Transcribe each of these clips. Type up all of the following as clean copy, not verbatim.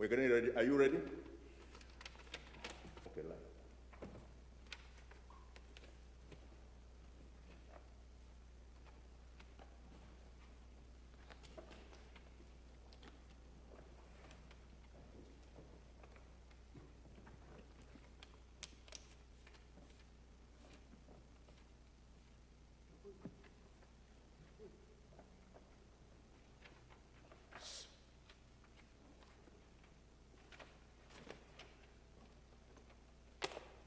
We're getting ready. Are you ready? Okay, live.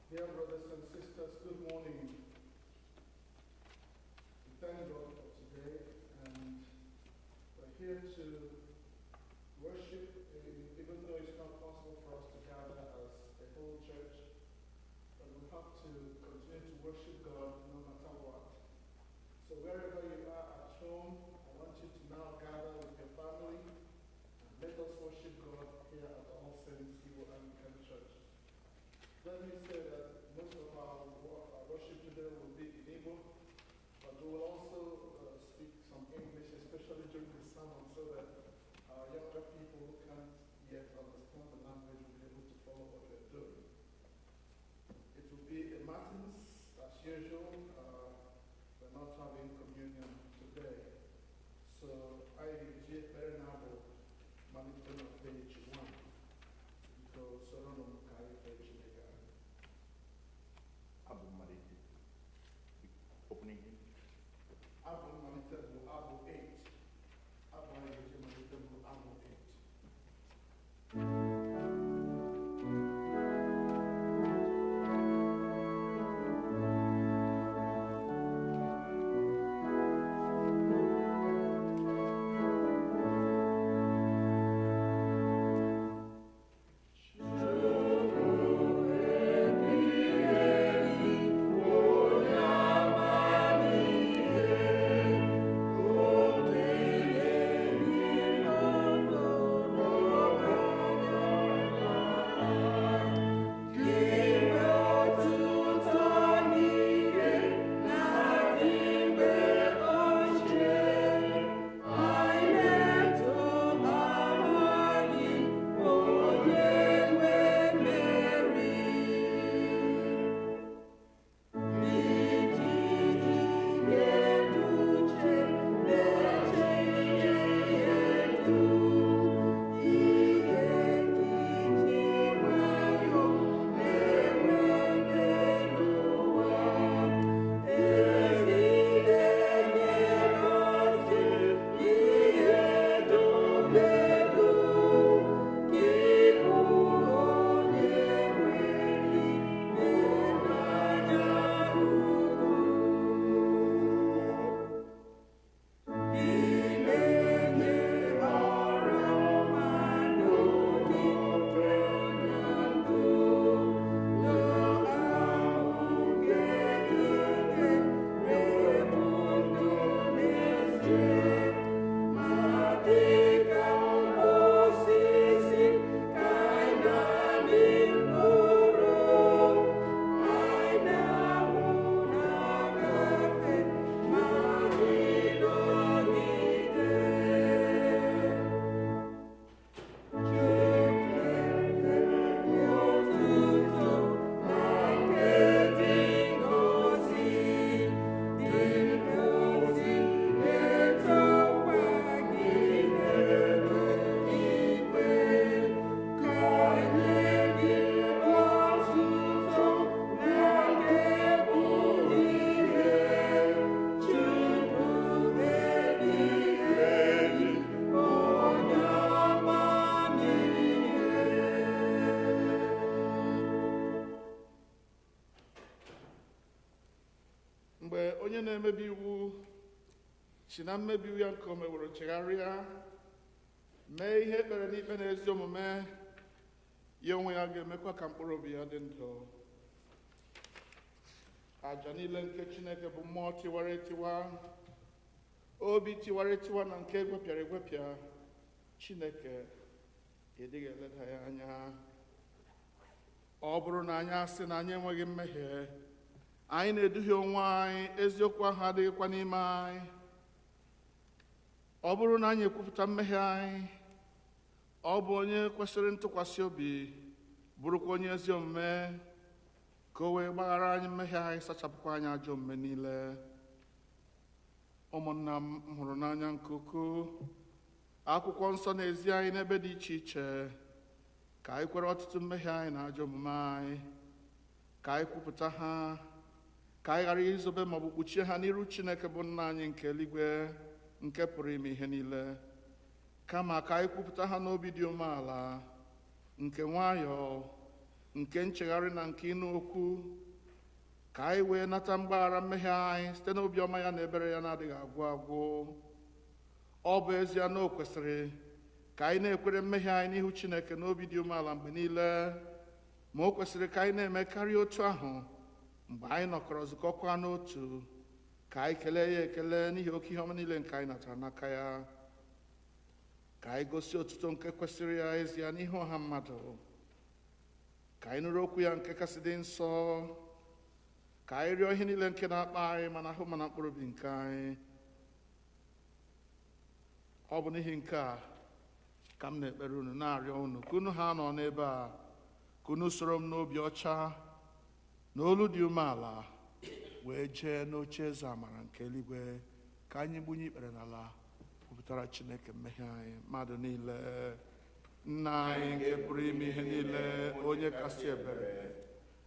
Dear brothers and sisters, good morning. We thank God for today, and we're here to worship, even though it's not possible for us to gather as a whole church, but we have to continue to worship God no matter what. So wherever you are at home, I want you to now gather with your family and let us worship God here at All Saints Igbo Anglican Church. Let me say that most of our worship today will be in Igbo, but we will also speak some English, especially during the sermon, so that our younger people who can't yet understand the language will be able to follow what we're doing. It will be a Matins, as usual. We're not having communion today. So I G. Bernardo, Manitoba, page 1. Because Sorono Mukai, page 8. Abu Malite. Opening hymn. Abu Malite Abu 8. Abu Malite Abu 8. Onye na-emebi iwu si na mmebi iwu ya nke o meworo chegharịa mee ihe ekpere n'ikpe na ezi omume ya onwe ya ga-emekwa ka mkpụrụ obi ya dị ndụ. Aja niile nke Chineke bụ mmụọ tiwara etiwa, obi tiwara etiwa na nke egwepịara egwepịa. Chineke ịdịghị eleda ya anya. Ọ bụrụ na anyị asị na anyị enweghị mmehie, anyị na-eduhie onwe anyị, eziokwu ahụ adịghịkwa n'ime anyị. Ọ bụrụ na anyị ekwupụta mmehie anyị, Ọ bụ onye kwesịrị ntụkwasị obi, bụrụkwa onye ezi omume, ka o wee gbaghara anyị mmehie anyị, sachapụkwa anyị ajọ omume niile. Ụmụnna m hụrụ n'anya nke ukwuu, akwụkwọ nsọ na-ezi anyị n'ebe dị iche iche ka anyị kwere ọtụtụ mmehie anyị na ajọ omume anyị, ka anyị kwupụta ha, ka anyị ghara izobe maọbụ kpuchie ha n'iru Chineke bụ nna anyị nke eluigwe, nke pụrụ ime ihe niile, kama ka anyị kwupụta ha n'obi dị umeala, nke nwayọọ, nke nchegharị na nke ịnụ okwu, ka anyị wee nata mgbaghara mmehie anyị site n'obi ọma ya na ebere ya na-adịghị agwụ agwụ. Ọ bụ ezie na o kwesịrị ka anyị na-ekwere mmehie anyị n'ihu Chineke n'obi dị umeala mgbe niile, ma o kwesịrị ka anyị na-eme karịa otu ahụ mgbe anyị nọkọrọ zukọkwa n'otu, ka anyị kelee ya ekele n'ihi oke ihe ọma niile nke anyị natara n'aka ya, ka anyị gosi otuto nke kwesịrị ya ezie n'ihu ọha mmadụ, ka anyị nụrụ okwu ya nke kasị dị nsọ, ka anyị rịọ ihe niile nke na-akpa anyị mana ahụ mana mkpụrụ obi nke anyị. Ọ bụ n'ihi nke a ka m na-ekpere unu, na-arịọ unu ka unu ha nọ n'ebe a, ka unu soro m n'obi ọcha na olu dị umeala wee jee n'oche eze amara nke eluigwe, ka anyị gbunye ikpere n'ala kwupụtara Chineke mmehie anyị mmadụ niile. Nna anyị nke pụrụ ime ihe niile, onye kasị ebere,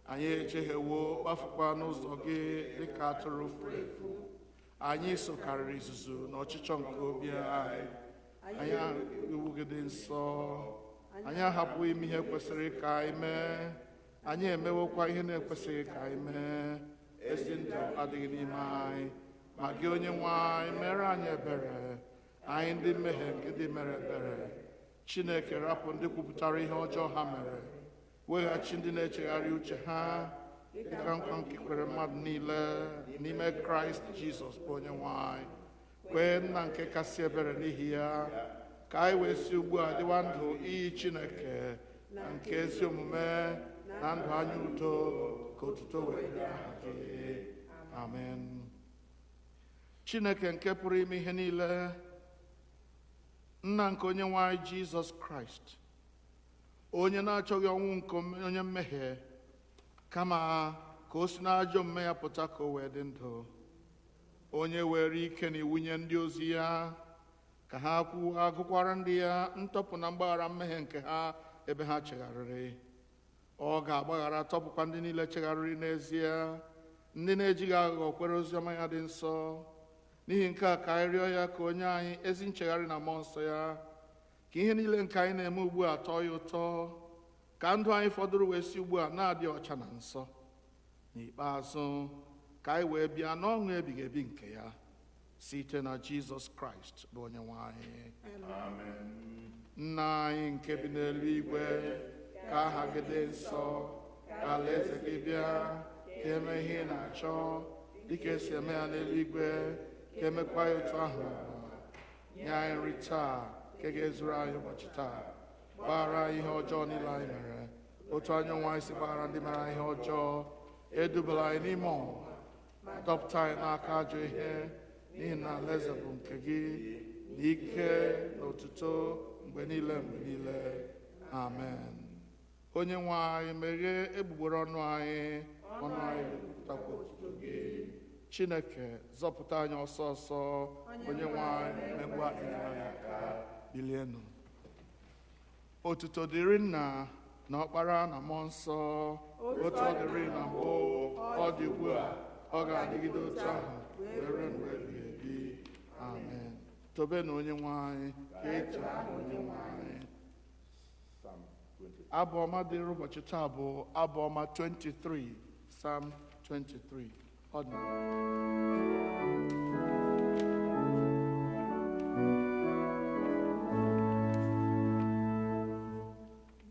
anyị echeghewo kpafukwa n'ụzọ gị dịka atụrụ furu efu. Anyị sokarịrị izuzu na ọchịchọ nke obi anyị. Anyị iwu gị dị nsọ, anyị ahapụghị ime ihe kwesịrị ka anyị mee, anyị emewokwa ihe na-ekwesịghị ka anyị mee. Ezi ndụ adịghị n'ime anyị, ma gị onye nwe anyị mere anyị ebere, anyị ndị mmehie nke dị mere ebere. Chineke, rapụ ndị kwupụtara ihe ọjọọ ha mere, weghachi ndị na-echegharị uche ha dịka nkwa nke kwere mmadụ niile n'ime Kraịst Jizọs bụ onye nwe anyị. Kwee nna nke kasị ebere n'ihi ya, ka anyị wee si ugbu a dịwa ndụ iyi Chineke na nke ezi omume na ndụ anyị udo, ka otuto wee dịrị aha gị. Amen. Chineke nke pụrụ ime ihe niile, nna nke onye nwe anyị Jizọs Kraịst, onye na-achọghị ọnwụ nke onye mmehie, kama ka o si n'ajọ omume ya pụta ka o wee dị ndụ, onye were ike na iwunye ndị ozi ya ka ha agụkwara ndị ya ntọpụ na mgbaghara mmehie nke ha ebe ha chegharịrị. Ọ ga-agbaghara tọpụkwa ndị niile chegharịrị n'ezie, ndị na-ejighị aghụghọ kwere oziọma ya dị nsọ. N'ihi nke a ka anyị rịọ ya ka onye anyị ezi nchegharị na mmụọ nsọ ya, ka ihe niile nke anyị na-eme ugbu a tọọ ya ụtọ, ka ndụ anyị fọdụrụ wee si ugbu a na-adị ọcha na nsọ. N'ikpeazụ, ka anyị wee bịa n'ọṅụ ebighị ebi nke ya, site na Jizọs Kraịst bụ onye nwe anyị. Amen. Nna anyị nke bi n'eluigwe, ka aha gị dị nsọ, ka alaeze gị bịa, ka eme ihe ị na-achọ dịka esi eme ya n'eluigwe, ka emekwa ya otu ahụ n'ụwa. Nye anyị nri taa nke ga-ezuru anyị ụbọchị taa. Gbaghara anyị ihe ọjọọ niile anyị mere, otu anyị onwe anyị si gbaghara ndị mere anyị ihe ọjọọ. Edubala anyị n'ime ọnwụnwa, ma dọpụta anyị n'aka ajọ ihe, n'ihi na alaeze bụ nke gị, na ike na otuto mgbe niile mgbe niile. Amen. Onye nwe anyị, meghee egbugbere ọnụ anyị, ọnụ anyị ga-ekwupụtakwa otuto gị. Chineke, zọpụta anyị ọsọ ọsọ. Onye nwe anyị, mee ngwa inyere anyị aka. Bilienụ. Otuto dịrị Nna na Ọkpara na Mmụọ Nsọ, otu ọ dịrị na mbụ, ọ dị ugbu a, ọ ga-adịgide otu ahụ wee ruo mgbe ebighị ebi. Amen. Tobenụ onye nwe anyị, ka eto aha onye nwe anyị. Psalm 23. Abụ ọma dịrị ụbọchị taa bụ abụ ọma 23, Psalm 23. Ọ dị.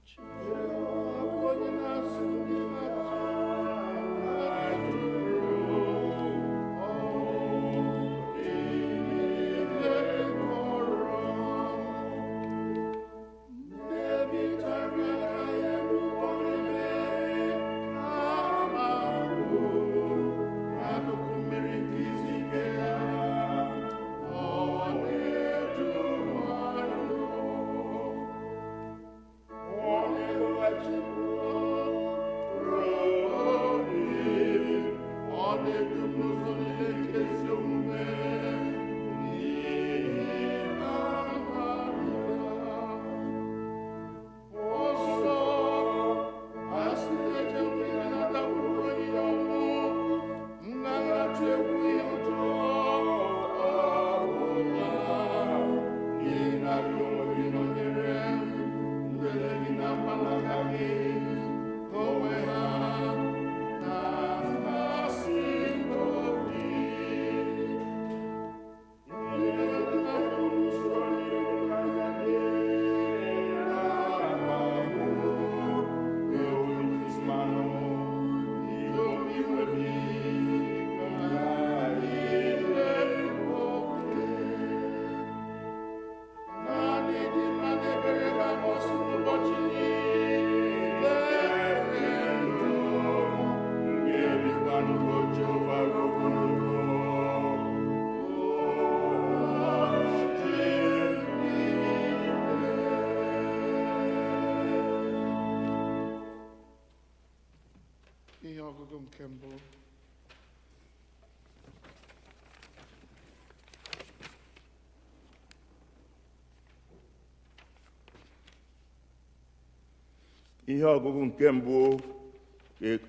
Jehova bụ onye na-azụ ndị na-atụrụ, ọ ihe kọrọ. N'ebitarị aka ya n'ụgbọ niile, ama bụ n'akụkụ mmiri nke izu ike. Ihe ọgụgụ nke mbụ. Ihe ọgụgụ nke mbụ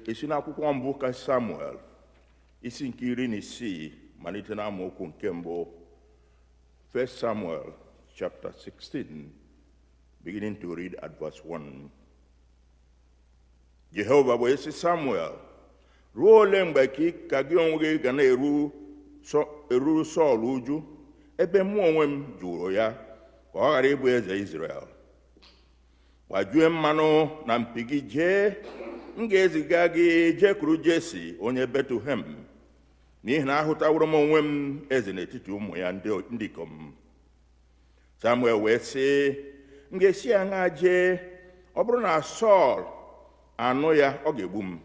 esi n'akwụkwọ mbụ ka Samuel isi nke 16 malite n'amaokwu nke mbụ. 1 Samuel chapter 16, beginning to read at verse 1. Jehova wee sị Samuel, ruo ole mgbe ka gị onwe gị ga na-eruru Sọl uju, ebe mụ onwe m jụrụ ya ka ọ ghara ịbụ eze Izrel? Gbajue mmanụ na mpi gị jee, m ga-eziga gị jekwuru Jesi onye Betlehem, n'ihi na ahụtaworo m onwe m eze n'etiti ụmụ ya ndị ikom. Samuel wee sị, m ga-esi aṅaa jee? Ọ bụrụ na Sọl anụ ya, ọ ga-egbu m.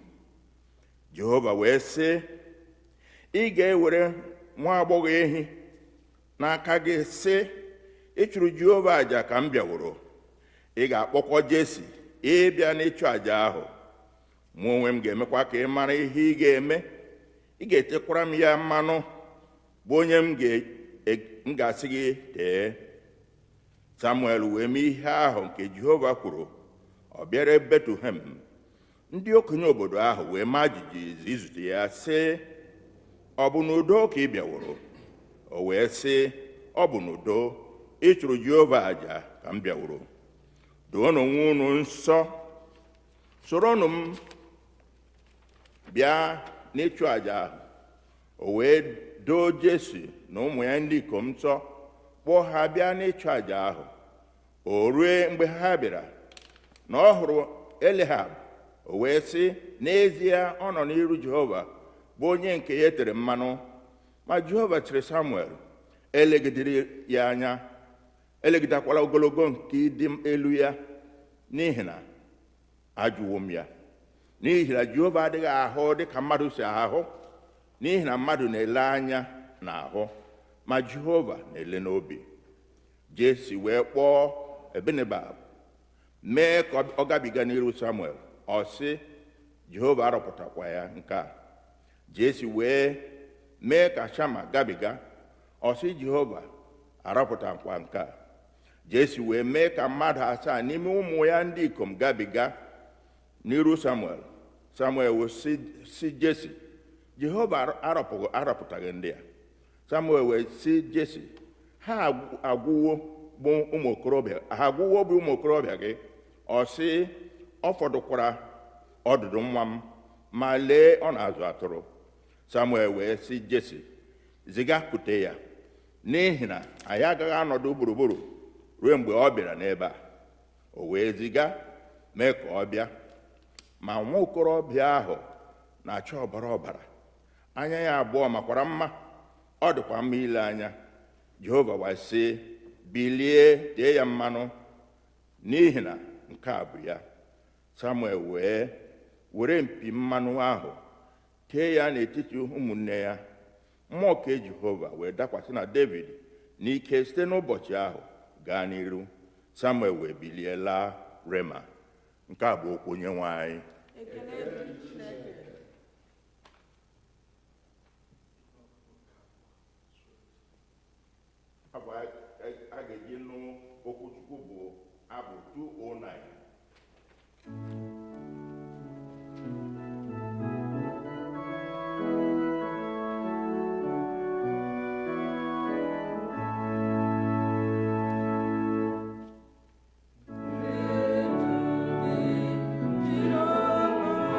Jehova wee sị, ị ga-ewere nwa agbọghọ ehi n'aka gị sị, ịchụrụ Jehova àjà ka m bịaworo. Ị ga-akpọkọ Jesi ịbịa n'ịchụ àjà ahụ. Mụ onwe m ga-emekwa ka ị mara ihe ị ga-eme. Ị ga-etekwara m ya mmanụ, bụ onye m ga-asị gị tee. Samuel wee mee ihe ahụ nke Jehova kwuru. Ọ bịara Betlehem. Ndị okenye obodo ahụ wee maa jijiji izute ya sị, ọ bụ n'udo ka ị bịaworo? O wee sị, ọ bụ n'udo, ịchụrụ Jehova àjà ka m bịaworo. Doonụ onwe unu nsọ, soronụ m bịa n'ịchụ àjà ahụ. O wee doo Jesi na ụmụ ya ndị ikom nsọ, kpọọ ha bịa n'ịchụ àjà ahụ. O rue mgbe ha bịara na ọ hụrụ Eliab, o wee sị, n'ezie ọ nọ n'iru Jehova, bụ onye nke ya tere mmanụ. Ma Jehova chịrị Samuel, elegidere ya anya, elegidekwala ogologo nke ịdị elu ya, n'ihi na ajụwo m ya. N'ihi na Jehova adịghị ahụ dịka mmadụ si ahụ, n'ihi na mmadụ na-ele anya n'ahụ, ma Jehova na-ele n'obi. Jesi wee kpọọ Abinadab, mee ka ọ gabiga n'iru Samuel. Ọ sị, Jehova arọpụtakwa ya nke a. Jesi wee mee ka Shama gabiga. Ọ sị, Jehova arọpụtakwa nke a. Jesi wee mee ka mmadụ 7 n'ime ụmụ ya ndị ikom gabiga n'iru Samuel. Samuel wee sị Jesi, Jehova arọpụtaghị ndị a. Samuel wee sị Jesi, ha agwụwo bụ ụmụ okorobịa, ha agwụwo bụ ụmụ okorobịa gị? Ọ sị, ọ fọdụkwara ọdụdụ nwa m, ma lee, ọ na-azụ atụrụ. Samuel wee sị Jesi, ziga kute ya, n'ihi na anyị agaghị anọdụ gburugburu ruo mgbe ọ bịara n'ebe a. O wee ziga mee ka ọ bịa. Ma nwa okorobịa ahụ na-acha ọbara ọbara, anya ya abụọ makwara mma, ọ dịkwa mma ile anya. Jehova wee sị, bilie tee ya mmanụ, n'ihi na nke a bụ ya. Samuel wee were mpi mmanụ ahụ tee ya n'etiti ụmụnne ya. Mmụọ nke Jehova wee dakwasị na David n'ike site n'ụbọchị ahụ gaa n'iru. Samuel wee bilie laa Rema. Nke a bụ okwu Onyenwe anyị. Abụ a ga-eji nụ okwu Chukwu bụ abụ 209. Jehova.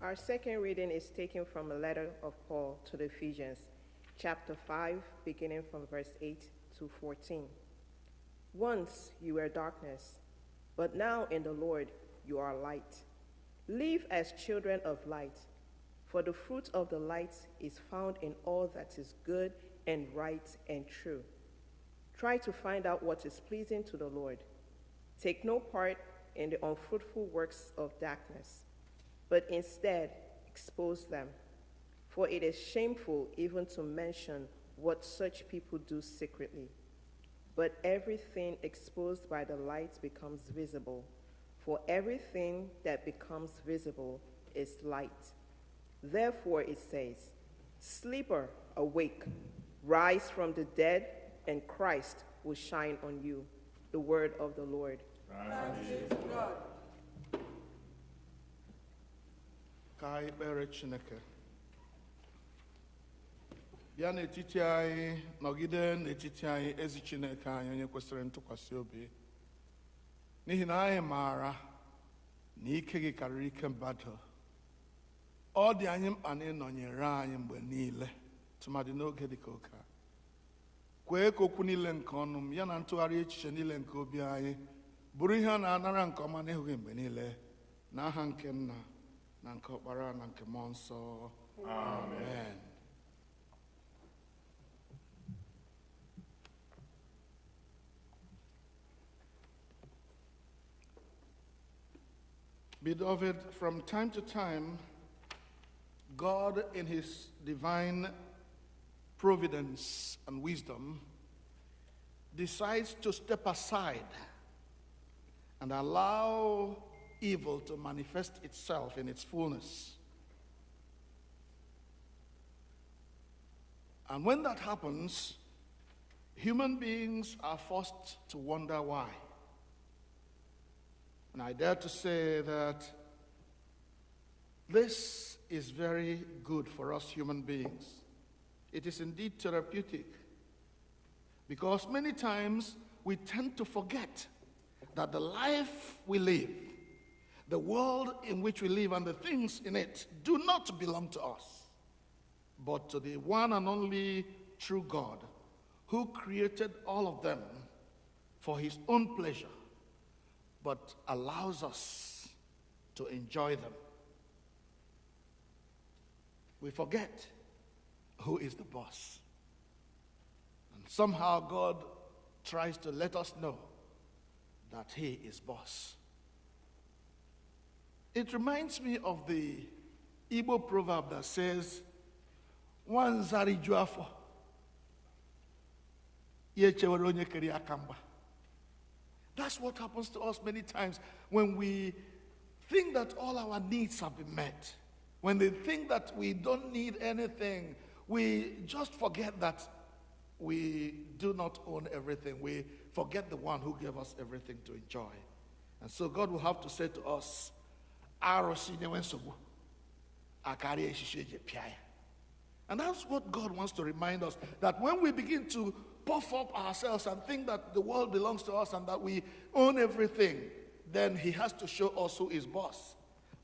Our second reading is taken from a letter of Paul to the Ephesians, chapter 5, beginning from verse 8 to 14. Once you were darkness, but now in the Lord you are light. Live as children of light, for the fruit of the light is found in all that is good and right and true. Try to find out what is pleasing to the Lord. Take no part in the unfruitful works of darkness, but instead expose them. For it is shameful even to mention what such people do secretly. But everything exposed by the light becomes visible, for everything that becomes visible is light. Therefore it says, Sleeper, awake, rise from the dead, and Christ will shine on you. The word of the Lord. Thanks be to God. Ka anyị kpere Chineke. Bịa n'etiti anyị, nọgide n'etiti anyị, ezi Chineke anyị, onye kwesịrị ntụkwasị obi. N'ihi na anyị maara na ike gị karịrị ike mmadụ. Ọ dị anyị mkpa na ịnọnyere anyị mgbe niile, tụmadị n'oge dị ka oge a. Kwee ka okwu niile nke ọnụ m ya na ntụgharị echiche niile nke obi anyị bụrụ ihe a na-anara nke ọma n'ihu gị mgbe niile, n'aha nke Nna na nke Ọkpara na nke Mmụọ Nsọ. Amen. Beloved, from time to time, God in his divine providence and wisdom decides to step aside and allow evil to manifest itself in its fullness. And when that happens, human beings are forced to wonder why. And I dare to say that this is very good for us human beings. It is indeed therapeutic, because many times we tend to forget that the life we live, the world in which we live, and the things in it do not belong to us, but to the one and only true God, who created all of them for his own pleasure, but allows us to enjoy them. We forget who is the boss. And somehow God tries to let us know that he is boss. It reminds me of the Igbo proverb that says, "Nwanza rijuo afọ, ya echewere onye kere ya aka mgba." That's what happens to us many times when we think that all our needs have been met. When they think that we don't need anything, we just forget that we do not own everything. We forget the one who gave us everything to enjoy. And so God will have to say to us, "Arụsị nyewe nsogbu, akarịa eshishi eji pịa ya." And that's what God wants to remind us, that when we begin to puff up ourselves and think that the world belongs to us and that we own everything, then he has to show us who is boss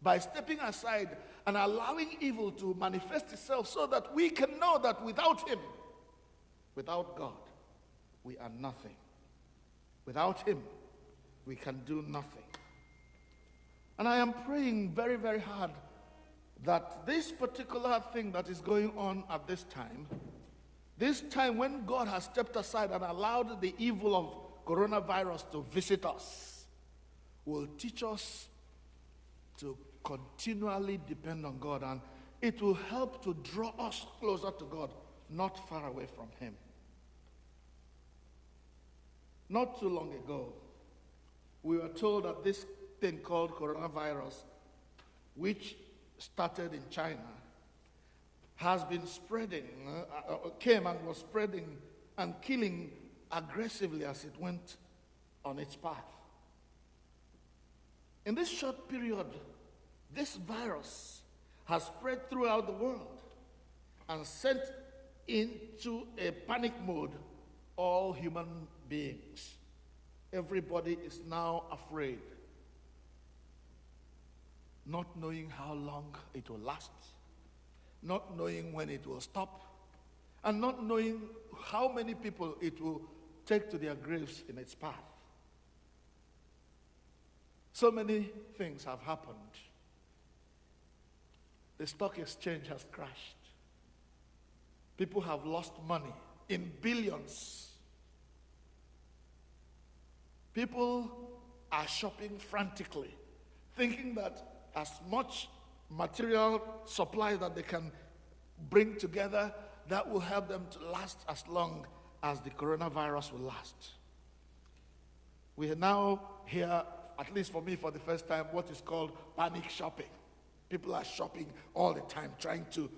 by stepping aside and allowing evil to manifest itself so that we can know that without him, without God, we are nothing. Without him, we can do nothing. And I am praying very, very hard that this particular thing that is going on at this time when God has stepped aside and allowed the evil of coronavirus to visit us, will teach us to continually depend on God, and it will help to draw us closer to God, not far away from him. Not too long ago, we were told that this thing called coronavirus, which started in China, has been spreading, came and was spreading and killing aggressively as it went on its path. In this short period, this virus has spread throughout the world and sent into a panic mode all human beings. Everybody is now afraid. not knowing how long it will last, not knowing when it will stop, and not knowing how many people it will take to their graves in its path. So many things have happened. The stock exchange has crashed. People have lost money in billions. People are shopping frantically, thinking that as much material supply that they can bring together, that will help them to last as long as the coronavirus will last. We now hear, at least for me for the first time, what is called panic shopping. People are shopping all the time, trying to,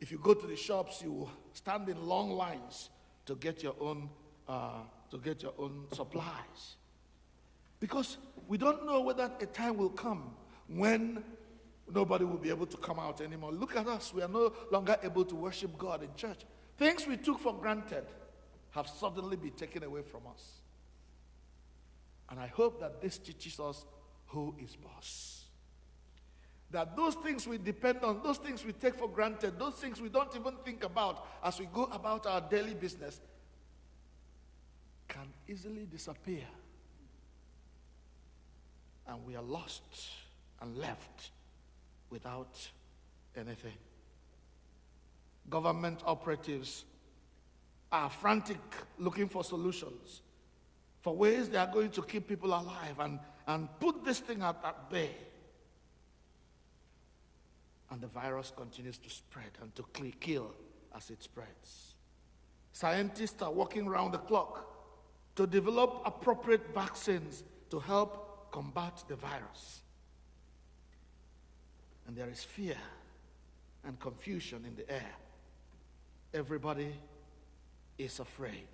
if you go to the shops, you will stand in long lines to get your own, supplies. Because we don't know whether a time will come when nobody will be able to come out anymore. Look at us. We are no longer able to worship God in church. Things we took for granted have suddenly been taken away from us. And I hope that this teaches us who is boss. That those things we depend on, those things we take for granted, those things we don't even think about as we go about our daily business can easily disappear. And we are lost and left without anything. Government operatives are frantic looking for solutions, for ways they are going to keep people alive and put this thing at bay. And the virus continues to spread and to kill as it spreads. Scientists are working round the clock to develop appropriate vaccines to help combat the virus. And there is fear and confusion in the air. Everybody is afraid.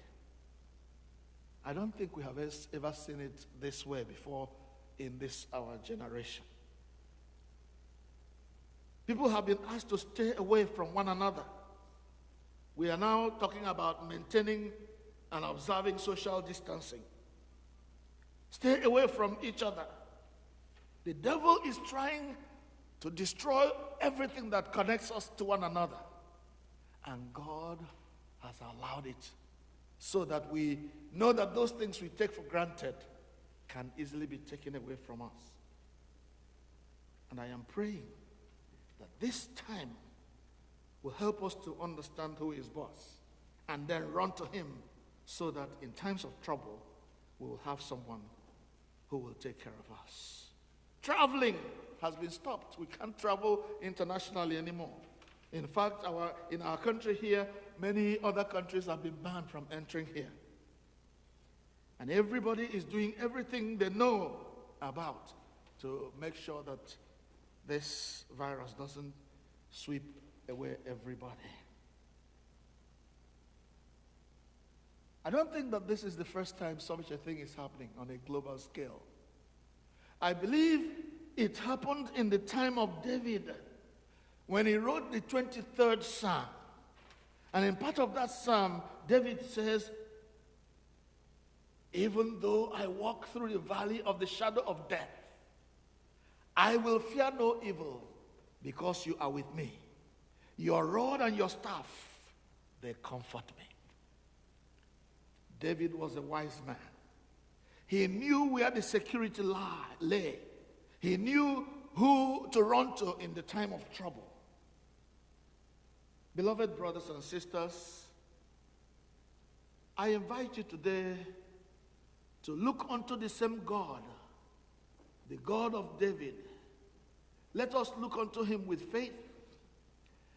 I don't think we have ever seen it this way before in this our generation. People have been asked to stay away from one another. We are now talking about maintaining and observing social distancing. Stay away from each other. The devil is trying to destroy everything that connects us to one another. And God has allowed it so that we know that those things we take for granted can easily be taken away from us. And I am praying that this time will help us to understand who is boss and then run to him so that in times of trouble, we will have someone who will take care of us. Traveling has been stopped. We can't travel internationally anymore. In fact, in our country here, many other countries have been banned from entering here. And everybody is doing everything they know about to make sure that this virus doesn't sweep away everybody. I don't think that this is the first time such a thing is happening on a global scale. I believe it happened in the time of David when he wrote the 23rd Psalm. And in part of that psalm, David says, "Even though I walk through the valley of the shadow of death, I will fear no evil, because you are with me. Your rod and your staff, they comfort me." David was a wise man. He knew where the security lay. He knew who to run to in the time of trouble. Beloved brothers and sisters, I invite you today to look unto the same God, the God of David. Let us look unto him with faith.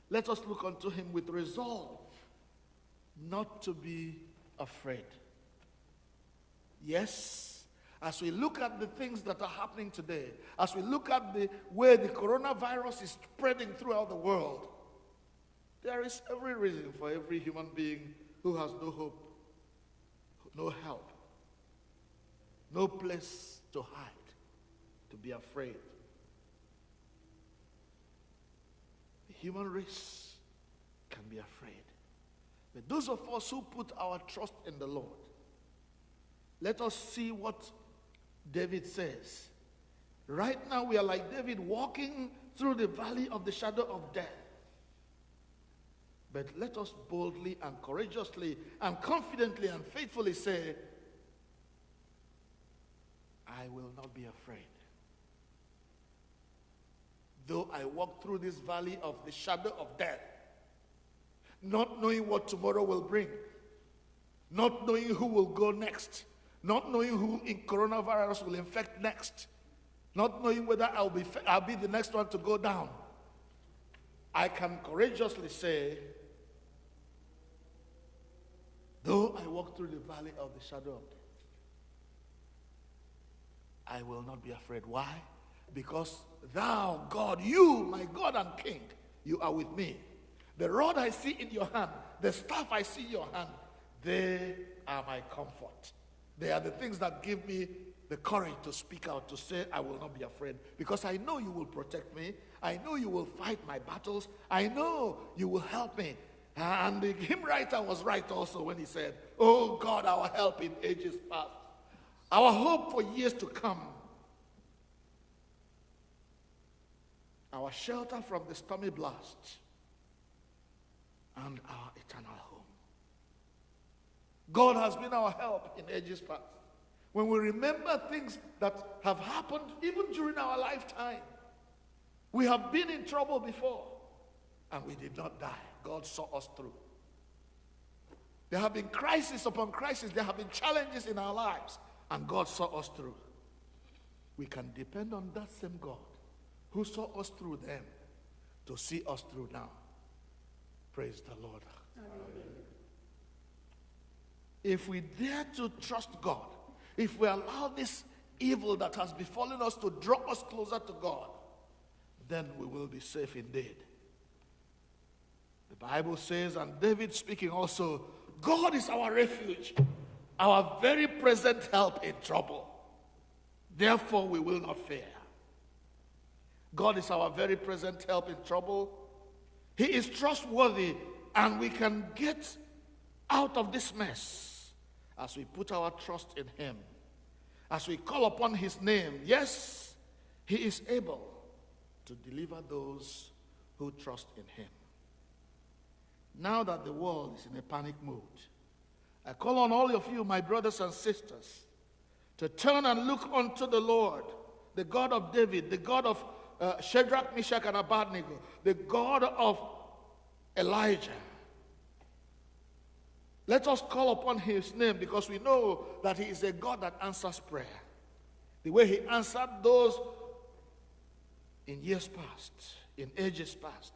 Let us look unto him with resolve, not to be afraid. Yes, as we look at the things that are happening today, as we look at the way the coronavirus is spreading throughout the world, there is every reason for every human being who has no hope, no help, no place to hide, to be afraid. The human race can be afraid. But those of us who put our trust in the Lord, let us see what David says. Right now we are like David, walking through the valley of the shadow of death. But let us boldly and courageously and confidently and faithfully say, I will not be afraid. Though I walk through this valley of the shadow of death, not knowing what tomorrow will bring, not knowing who will go next, not knowing who in coronavirus will infect next, not knowing whether I'll be the next one to go down, I can courageously say, though I walk through the valley of the shadow of death, I will not be afraid. Why? Because thou, God, you, my God and King, you are with me. The rod I see in your hand, the staff I see in your hand, they are my comfort. They are the things that give me the courage to speak out, to say I will not be afraid, because I know you will protect me. I know you will fight my battles. I know you will help me. And the hymn writer was right also when he said, oh God, our help in ages past, our hope for years to come, our shelter from the stormy blast, and our eternal home. God has been our help in ages past. When we remember things that have happened even during our lifetime, we have been in trouble before, and we did not die. God saw us through. There have been crises upon crises. There have been challenges in our lives, and God saw us through. We can depend on that same God who saw us through then to see us through now. Praise the Lord. Amen. If we dare to trust God, if we allow this evil that has befallen us to draw us closer to God, then we will be safe indeed. The Bible says, and David speaking also, God is our refuge, our very present help in trouble. Therefore we will not fear. God is our very present help in trouble. He is trustworthy, and we can get out of this mess as we put our trust in him, as we call upon his name. Yes, he is able to deliver those who trust in him. Now that the world is in a panic mood, I call on all of you, my brothers and sisters, to turn and look unto the Lord, the God of David, the God of Shadrach, Meshach, and Abednego, the God of Elijah. Let us call upon his name, because we know that he is a God that answers prayer. The way he answered those in years past, in ages past,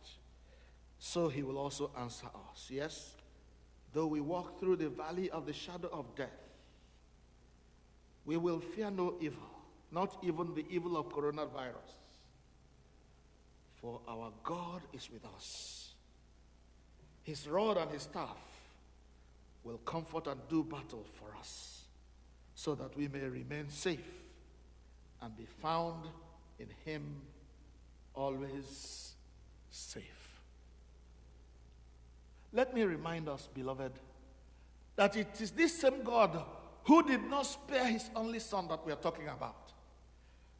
so he will also answer us. Yes, though we walk through the valley of the shadow of death, we will fear no evil, not even the evil of coronavirus. For our God is with us. His rod and his staff will comfort and do battle for us, so that we may remain safe and be found in him always safe. Let me remind us, beloved, that it is this same God who did not spare his only son that we are talking about.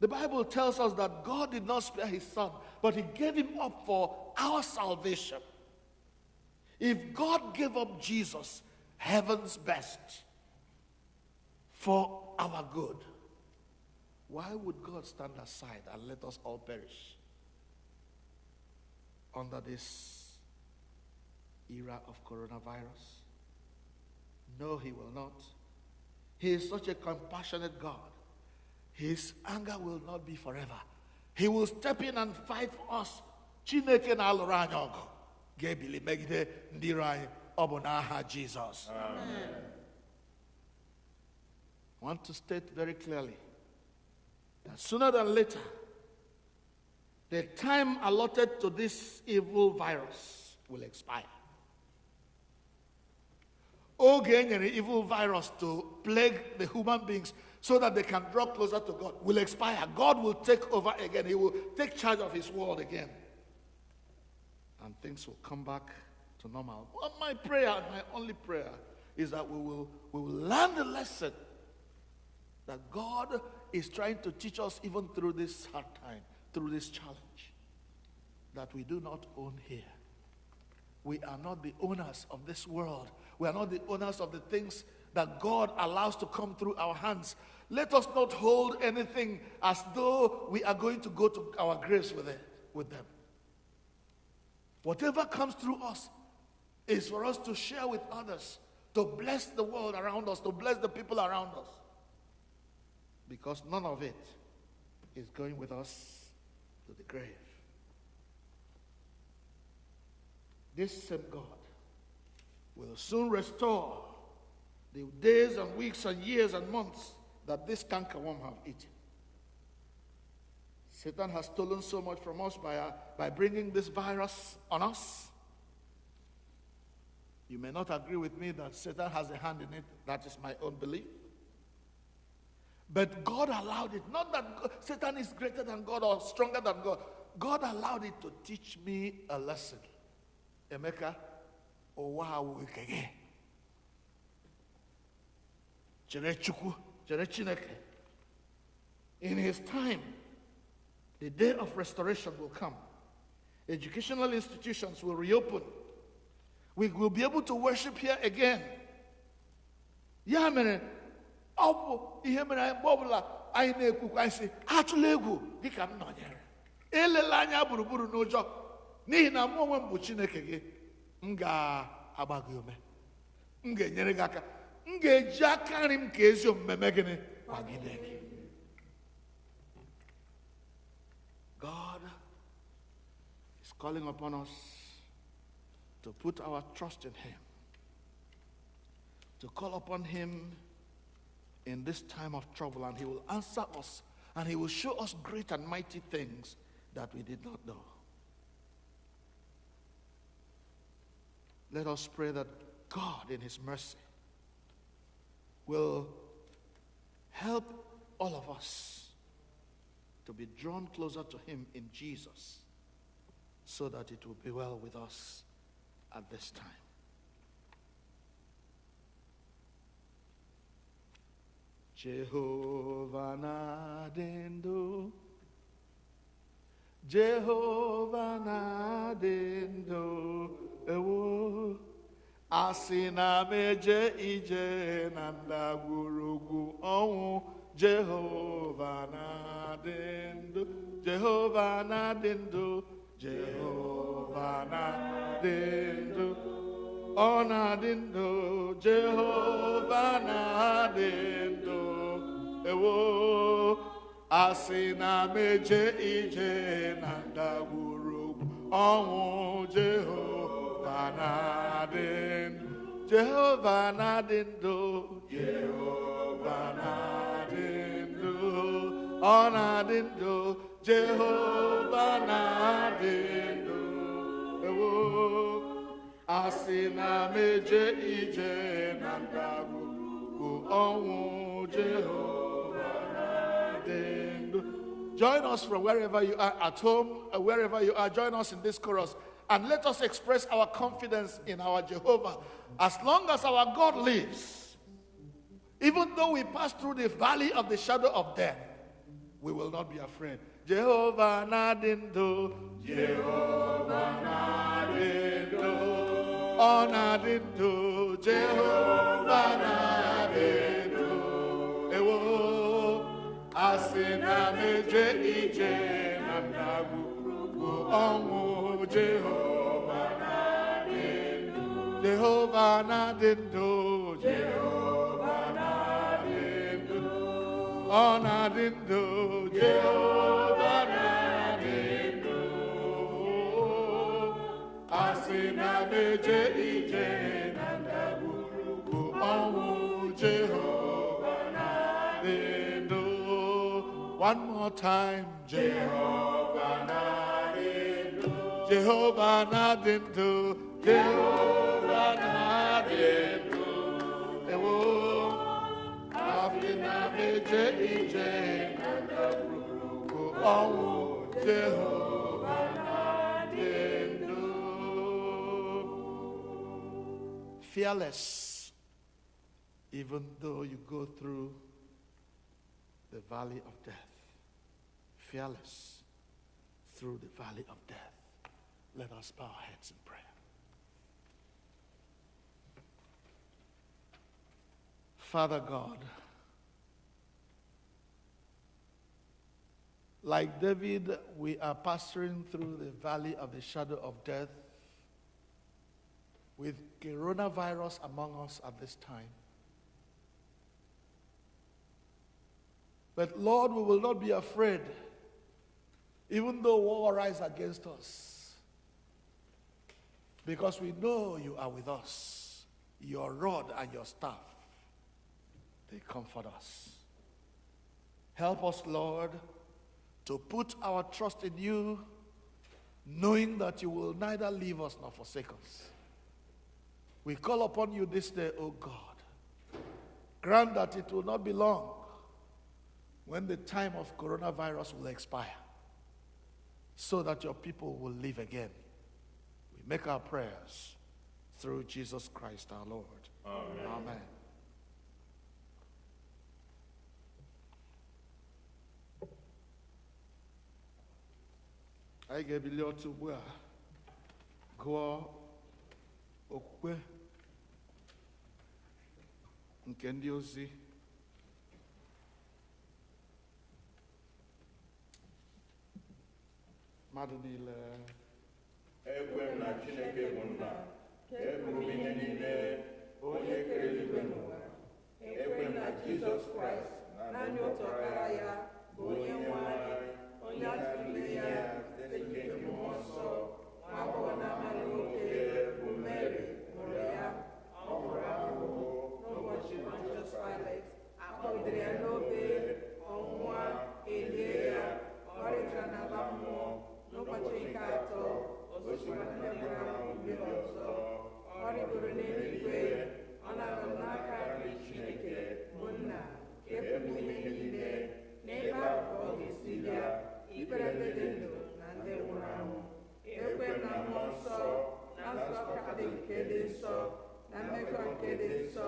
The Bible tells us that God did not spare his son, but he gave him up for our salvation. If God gave up Jesus, heaven's best, for our good, why would God stand aside and let us all perish under this era of coronavirus? No, he will not. He is such a compassionate God. His anger will not be forever. He will step in and fight for us. Chineke na-alụrụ anyị ọgụ ga-ebili megide ndị iro anyị, ọ bụ n'aha Jizọs. Amen. I want to state very clearly that sooner than later, the time allotted to this evil virus will expire. Oge e nyere evil virus to plague the human beings so that they can draw closer to God will expire. God will take over again. He will take charge of his world again. And things will come back to normal. But my prayer, my only prayer, is that we will learn the lesson that God is trying to teach us even through this hard time, through this challenge, that we do not own here. We are not the owners of this world. We are not the owners of the things that God allows to come through our hands. Let us not hold anything as though we are going to go to our graves with it, with them. Whatever comes through us is for us to share with others, to bless the world around us, to bless the people around us. Because none of it is going with us to the grave. This same God will soon restore the days and weeks and years and months that this cankerworm have eaten. Satan has stolen so much from us by bringing this virus on us. You may not agree with me that Satan has a hand in it. That is my own belief. But God allowed it. Not that Satan is greater than God or stronger than God. God allowed it to teach me a lesson. Emeka, ụwa awụghị nke gị. Chere Chukwu, chere Chineke. In his time, the day of restoration will come. Educational institutions will reopen. We will be able to worship here again. Ya mere, ọ bụ ihe mere anyị mgbe ọbụla anyị na-ekwukwa anyị sị, atụla egwu dịka m nọnyere. Elela anya gburugburu n'ụjọ, n'ihi na mụ onwe m bụ Chineke gị, m ga-agba gị ume, m ga-enyere gị aka, m ga-eji aka nri m ka ezi omume mee gịnị kwagide gị. God is calling upon us to put our trust in him, to call upon him in this time of trouble, and he will answer us, and he will show us great and mighty things that we did not know. Let us pray that God, in his mercy, will help all of us to be drawn closer to him in Jesus, so that it will be well with us at this time. Jehovah na-adị ndụ, Jehovah na-adị ndụ, ewo. Asị na m eje ije na ndagwurugwu ọnwụ, Jehovah na-adị ndụ, Jehovah na-adị ndụ, Jehovah na-adị ndụ, ọ na-adị ndụ, Jehovah na-adị ndụ, ewo. Asị na m eje ije na ndagwurugwu ọnwụ, Jehovah na-adị ndụ, Jehovah na-adị ndụ, Jehovah na-adị ndụ, ọ na-adị ndụ, Jehovah na-adị ndụ, ewo. Asị na m eje ije na ndagwurugwu ọnwụ, Jehovah na-adị ndụ. Join us from wherever you are at home, wherever you are, join us in this chorus, and let us express our confidence in our Jehovah. As long as our God lives, even though we pass through the valley of the shadow of death, we will not be afraid. Jehovah na-adị ndụ, Jehovah na-adị ndụ, ọ na-adị ndụ, Jehovah na-adị ndụ, ewo. Asị na m eje ije na ndagwurugwu ọnwụ, Jehovah na-adị ndụ, Jehovah na-adị ndụ, Jehovah na-adị ndụ, ọ na-adị ndụ, Jehovah na-adị ndụ. Asị na m eje ije na ndagwurugwu ọnwụ, Jehovah na-adị ndụ. One more time, Jehovah na-adị ndụ, Jehovah na-adị ndụ, Jehovah na-adị ndụ, ewo. Asị na m eje ije na ndagwurugwu ọnwụ, Jehovah na-adị ndụ. Fearless, even though you go through the valley of death. Fearless through the valley of death. Let us bow our heads in prayer. Father God, like David, we are passing through the valley of the shadow of death with coronavirus among us at this time. But Lord, we will not be afraid, even though war rises against us, because we know you are with us. Your rod and your staff, they comfort us. Help us, Lord, to put our trust in you, knowing that you will neither leave us nor forsake us. We call upon you this day, O God. Grant that it will not be long when the time of coronavirus will expire, so that your people will live again. We make our prayers through Jesus Christ our Lord. Amen. Amen. Anyị ga-ebili ọtọ ugbu a gụọ okwukwe nke ndị ozi. Mmadụ niile. Ekwe m na Chineke bụ nna, nke pụrụ ihe niile, onye kere eluigwe n'ụwa. Ekwe m na Jizọs Kraịst, naanị otu ọkpara ya, bụ onye nwe anyị, onye a tụrụ ya site n'ike Mmụọ Nsọ, nwa agbọghọ na-amaghị nwoke bụ Meri mụrụ ya. Ọ hụrụ ahụhụ n'ụbọchị Pontius Pilate, a kpọgidere ya n'obe, ọ nwụọ, e lie ya, ọ rịdara n'ala mmụọ. N'ụbọchị nke atọ, o sikwara na ndị nwụrụ anwụ bilie ọzọ. Ọ rịgoro n'eluigwe, ọ na-anọ n'aka nri Chineke bụ Nna, nke pụrụ ime ihe niile. N'ebe ahụ ka ọ ga-esi bịa ikpere ndị dị ndụ na ndị nwụrụ anwụ. Ekwe m na Mmụọ Nsọ, na nzukọ Katọlik nke dị nsọ, na mmekọ nke dị nsọ,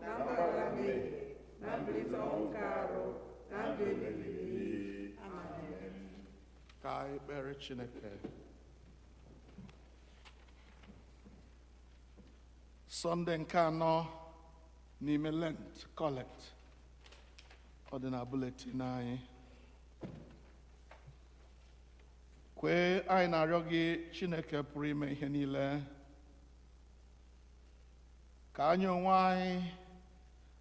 na mgbaghara mmehie, na mbilite ọnwụ nke arụ, na ndụ ebighị ebi. Amen. Ka anyị kpere Chineke. Sọnde nke anọ n'ime Lent Collect, ọ dị na bulletin anyị. Kwee, anyị na-arịọ gị, Chineke pụrụ ime ihe niile, ka anyị onwe anyị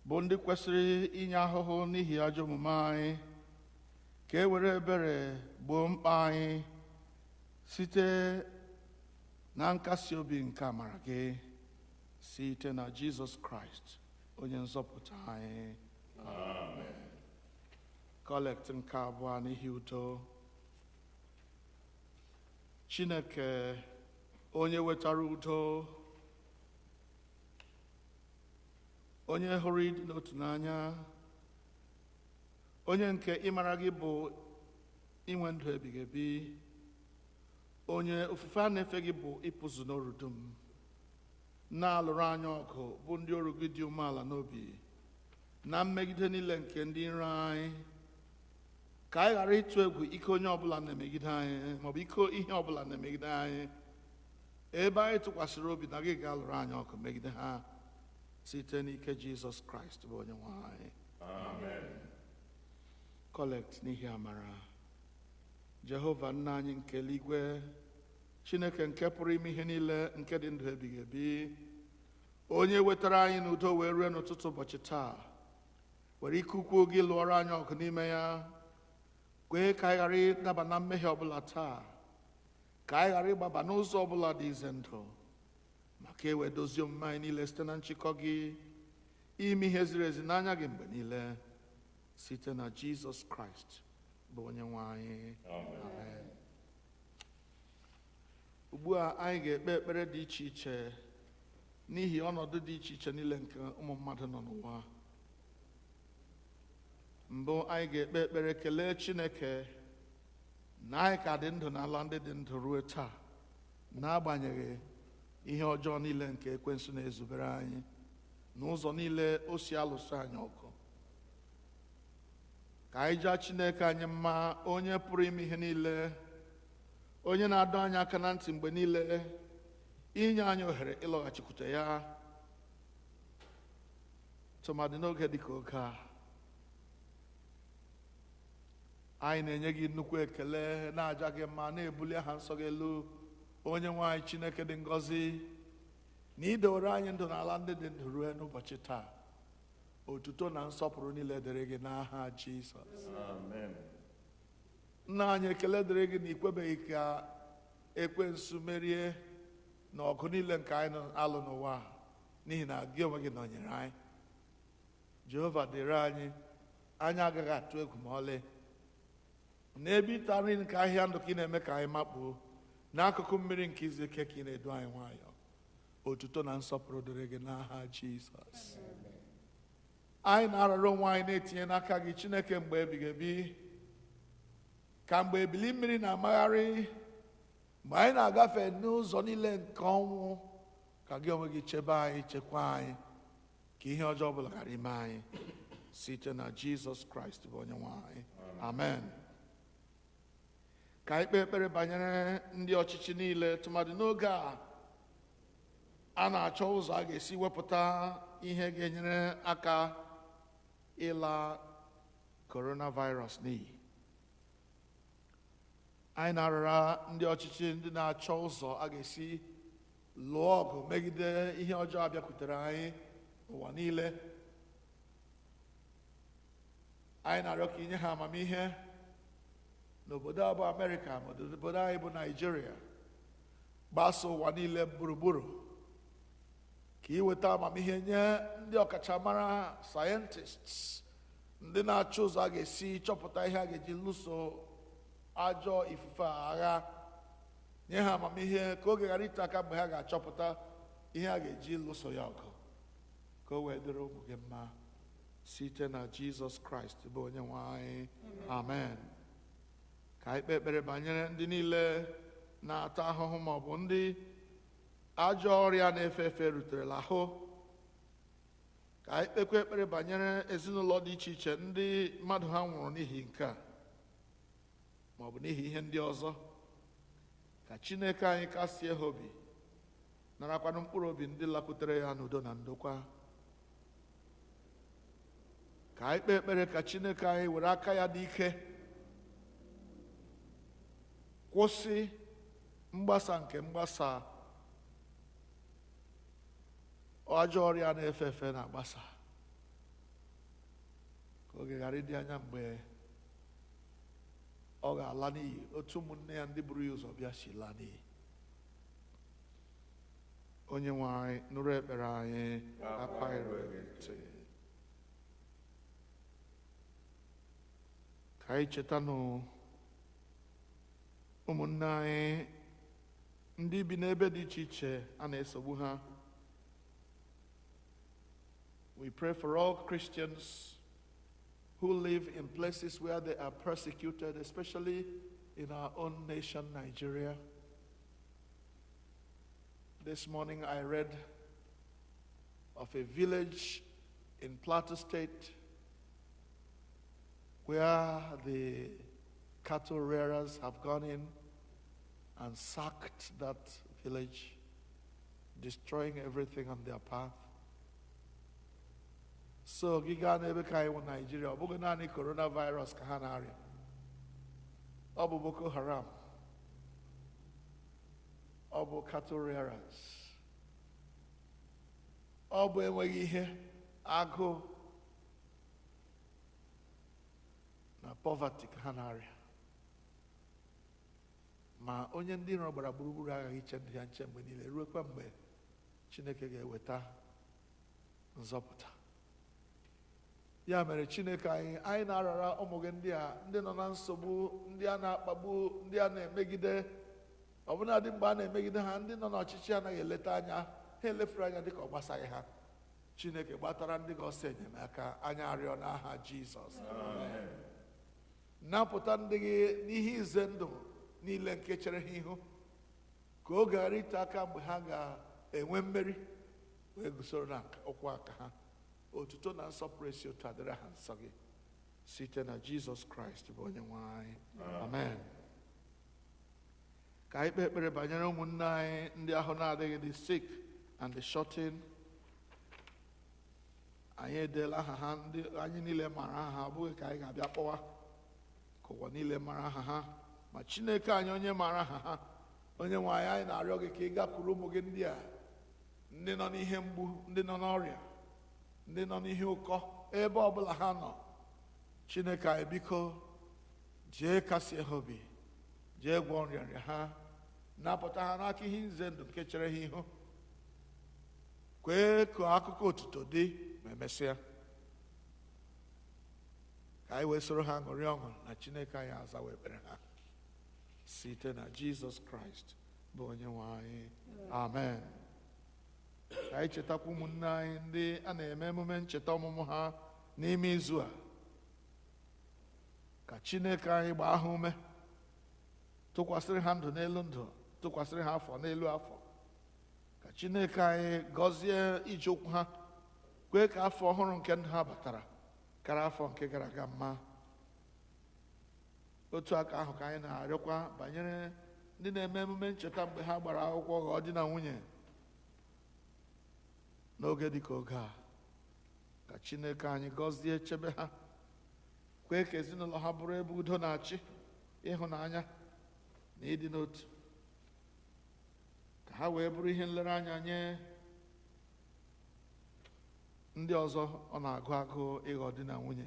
bụ ndị kwesịrị inye ahụhụ n'ihi ajọ omume anyị, ka e were ebere gboo mkpa anyị site na nkasi obi nke amara gị, site na Jizọs Kraịst onye nzọpụta anyị. Amen. Collect nke abụọ n'ihi udo. Chineke onye wetara udo, onye hụrụ ịdị n'otu n'anya, onye nke ịmara gị bụ inwe ndụ ebighị ebi, onye ofufe a na-efe gị bụ ịpụzụ n'oru dum, na-alụrụ anyị ọgụ bụ ndị ọrụ gị dị umeala n'obi na mmegide niile nke ndị iro anyị, ka anyị ghara ịtụ egwu ike onye ọbụla na-emegide anyị maọbụ ike ihe ọbụla na-emegide anyị, ebe anyị tụkwasịrị obi na gị ga-alụrụ anyị ọgụ megide ha, site n'ike Jizọs Kraịst bụ onye nwe anyị. Amen. Collect n'ihi amara. Jehova nna anyị nke eluigwe, Chineke nke pụrụ ime ihe niile, nke dị ndụ ebighị ebi, onye wetara anyị n'udo wee rue n'ụtụtụ ụbọchị taa, were ike ukwu gị lụọrọ anyị ọgụ n'ime ya, kwee ka anyị ghara ịdaba na mmehie ọbụla taa, ka anyị ghara ịgbaba n'ụzọ ọbụla dị ize ndụ, ma ka e wee dozie omume anyị niile site na nchịkọ gị, ime ihe ziri ezi n'anya gị mgbe niile, site na Jizọs Kraịst bụ onye nwe anyị. Amen. Ugbu a anyị ga-ekpe ekpere dị iche iche n'ihi ọnọdụ dị iche iche niile nke ụmụ mmadụ nọ n'ụwa. Mbụ, anyị ga-ekpe ekpere kelee Chineke na anyị ka dị ndụ n'ala ndị dị ndụ ruo taa, n'agbanyeghị ihe ọjọọ niile nke ekwensu na-ezubere anyị na ụzọ niile o si alụso anyị ọgụ. Ka anyị jaa Chineke anyị mma, onye pụrụ ime ihe niile, onye na-adọ anyị aka na ntị mgbe niile, inye anyị ohere ịlọghachikwute ya, tụmadị n'oge dịka oge a. Anyị na-enye gị nnukwu ekele, na-aja gị mma, na-ebuli aha nsọ gị elu, onye nwe anyị Chineke dị ngọzi, na idowere anyị ndụ n'ala ndị dị ndụ ruo n'ụbọchị taa. Otuto na nsọpụrụ niile dịrị gị n'aha Jizọs. Amen. Nna anyị, ekele dịrị gị na ikwebeghị ka ekwensu merie na ọgụ niile nke anyị alụ n'ụwa a, n'ihi na gị onwe gị nọnyere anyị. Jehova dịrị anyị, anyị agaghị atụ egwu ma ọlị. N'ebe ịta nri nke ahịhịa ndụ ka ị na-eme ka anyị makpuo, n'akụkụ mmiri nke izu ike ka ị na-edu anyị nwayọọ. Otuto na nsọpụrụ dịrị gị n'aha Jizọs. Anyị na-arara onwe anyị na-etinye n'aka gị, Chineke, mgbe ebighị ebi, ka mgbe ebili mmiri na-amagharị, mgbe anyị na-agafe n'ụzọ niile nke ọnwụ, ka gị onwe gị chebe anyị, chekwaa anyị, ka ihe ọjọọ ọbụla ghara ime anyị, site na Jizọs Kraịst bụ onye nwe anyị. Amen. Ka anyị kpee ekpere banyere ndị ọchịchị niile, tụmadị n'oge a a na-achọ ụzọ a ga-esi wepụta ihe ga-enyere aka ịla coronavirus n'iyi. Anyị na-arara ndị ọchịchị ndị na-achọ ụzọ a ga-esi lụọ ọgụ megide ihe ọjọọ abịakwutere anyị n'ụwa niile. Anyị na-arịọ ka inye ha amamihe n'obodo a bụ Amerịka, ma obodo anyị bụ Naịjirịa, gbasa ụwa niile gburugburu, ka iweta amamihe nye ndị ọkachamara scientists, ndị na-achọ ụzọ a ga-esi chọpụta ihe a ga-eji lụso ajọ ifufe a agha. Nye ha amamihe ka oge ghara ite aka mgbe ha ga-achọpụta ihe a ga-eji lụso ya ọgụ, ka o wee dịrị ụmụ gị mma, site na Jizọs Kraịst bụ onye nwe anyị. Amen. Ka anyị kpee ekpere banyere ndị niile na-ata ahụhụ ma ọ bụ ndị ajọ ọrịa na-efe efe ruterela ahụ. Ka anyị kpekwa ekpere banyere ezinụlọ dị iche iche ndị mmadụ ha nwụrụ n'ihi nke a ma ọ bụ n'ihi ihe ndị ọzọ. Ka Chineke anyị kasie ha obi, narakwanụ mkpụrụ obi ndị lakwutere ya n'udo na ndokwa. Ka anyị kpee ekpere ka Chineke anyị were aka ya dị ike kwụsị mgbasa nke mgbasa ajọ ọrịa na-efe efe na-agbasa, ka oge ghara ịdị anya mgbe ọ ga-ala n'iyi otu ụmụnne ya ndị buru ya ụzọ bịa si laa n'iyi. Onye nwe anyị, nụrụ ekpere anyị, akwa gị ntị. Ka anyị chetanụ ụmụnne anyị ndị bi n'ebe dị iche iche a na-esogbu ha. We pray for all Christians who live in places where they are persecuted, especially in our own nation, Nigeria. This morning I read of a village in Plateau State where the cattle rearers have gone in and sacked that village, destroying everything on their path. So gị gaa n'ebe ka anyị wụ Naijiria, ọ bụghị naanị coronavirus ka ha na-arịa, ọ bụ Boko Haram, ọ bụ cattle rearers, ọ bụ enweghị ihe, agụụ na poverty ka ha na-arịa. Ma onye ndị iro gbara gburugburu aghaghị iche ndụ ya nche mgbe niile, ruokwa mgbe Chineke ga-eweta nzọpụta. Ya mere Chineke anyị, anyị na-arara ụmụ gị ndị a, ndị nọ na nsogbu, ndị a na-akpagbu, ndị a na-emegide, ọbụnadị mgbe a na-emegide ha, ndị nọ n'ọchịchị anaghị eleta anya, ha elefuru anya dịka ọ gbasaghị ha. Chineke, gbatara ndị gị ọsọ enyemaka, anyị arịọ n'aha Jizọs. Napụta ndị gị n'ihe ize ndụ niile nke chere ha ihu, ka oge ghara ite aka mgbe ha ga-enwe mmeri wee gusoro na ụkwụ aka ha. Otuto na nsọpụrụ esi otu a dịrị ha nsọ gị, Site na Jizọs Kraịst bụ onye nwe anyị. Amen. Ka anyị kpee ekpere banyere ụmụnne anyị ndị ahụ na-adịghị, the sick and the shut-in. Anyị edeela aha ha, ndị anyị niile mara aha ha, ọ bụghị ka anyị ga-abịa kpọwa ka ụwa niile mara aha ha, ma Chineke anyị onye mara aha ha, onye nwe anyị, anyị na-arịọ gị ka ị gakwuru ụmụ gị ndị a, ndị nọ n'ihe mgbu, ndị nọ n'ọrịa, ndị nọ n'ihe ụkọ, ebe ọbụla ha nọ. Chineke anyị, biko jee kasie ha obi, jee gwọọ nrịanrịa ha, napụta ha n'aka ihe ize ndụ nke chere ha ihu. Kwee ka akụkọ otuto dị ma emesịa, ka anyị wee soro ha ṅụrị ọṅụ na Chineke anyị azawa ekpere ha. Site na Jizọs Kraịst bụ onye nwe anyị. Amen. Ka anyị chetakwa ụmụnne anyị ndị a na-eme emume ncheta ọmụmụ ha n'ime izu a. Ka Chineke anyị gbaa ha ume, tụkwasịrị ha ndụ n'elu ndụ, tụkwasịrị ha afọ n'elu afọ. Ka Chineke anyị gọzie ije ụkwụ ha, kwee ka afọ ọhụrụ nke ndụ ha batara kara afọ nke gara aga mma. Otu aka ahụ ka anyị na-arịọkwa banyere ndị na-eme emume ncheta mgbe ha gbara akwụkwọ ghọọ di na nwunye n'oge dịka oge a. Ka Chineke anyị gọzie, chebe ha, kwee ka ezinụlọ ha bụrụ ebe udo na-achị, ịhụnanya na ịdị n'otu, ka ha wee bụrụ ihe nlereanya nye ndị ọzọ ọ na-agụ agụụ ịghọ di na nwunye.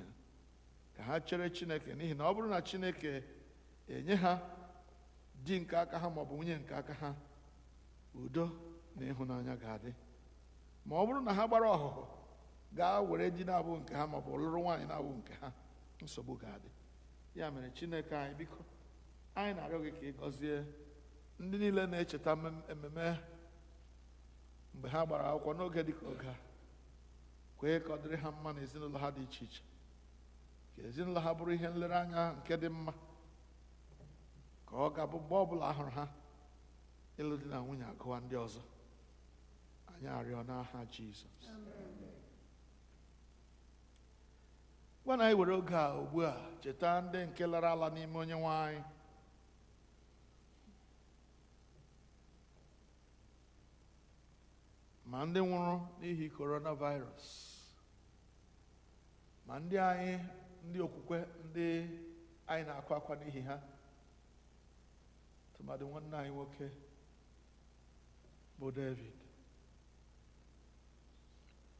Ka ha chere Chineke, n'ihi na ọ bụrụ na Chineke enye ha di nke aka ha maọbụ nwunye nke aka ha, udo na ịhụnanya ga-adị. Ma ọ bụrụ na ha gbara ọhụhụ gaa were di na-abụ nke ha maọbụ lụrụ nwaanyị na-abụ nke ha, nsogbu ga-adị. Ya mere, Chineke anyị, biko, anyị na-arịọ gị ka ị gọzie ndị niile na-echeta ememe mgbe ha gbara akwụkwọ n'oge dịka oge a. Kwee ka ọ dịrị ha mma n'ezinụlọ ha dị iche iche, ka ezinụlọ ha bụrụ ihe nlereanya nke dị mma, ka ọ ga-abụ mgbe ọbụla a hụrụ ha ịlụ di na nwunye agụwa ndị ọzọ. Anyị arịọ n'aha Jizọs. Gwa na anyị were oge a ugbu a cheta ndị nke lara ala n'ime onye nwe anyị. Ma ndị nwụrụ n'ihi coronavirus, ma ndị anyị ndị okwukwe ndị anyị na-akwa akwa n'ihi ha, tụmadị nwanne anyị nwoke bụ David.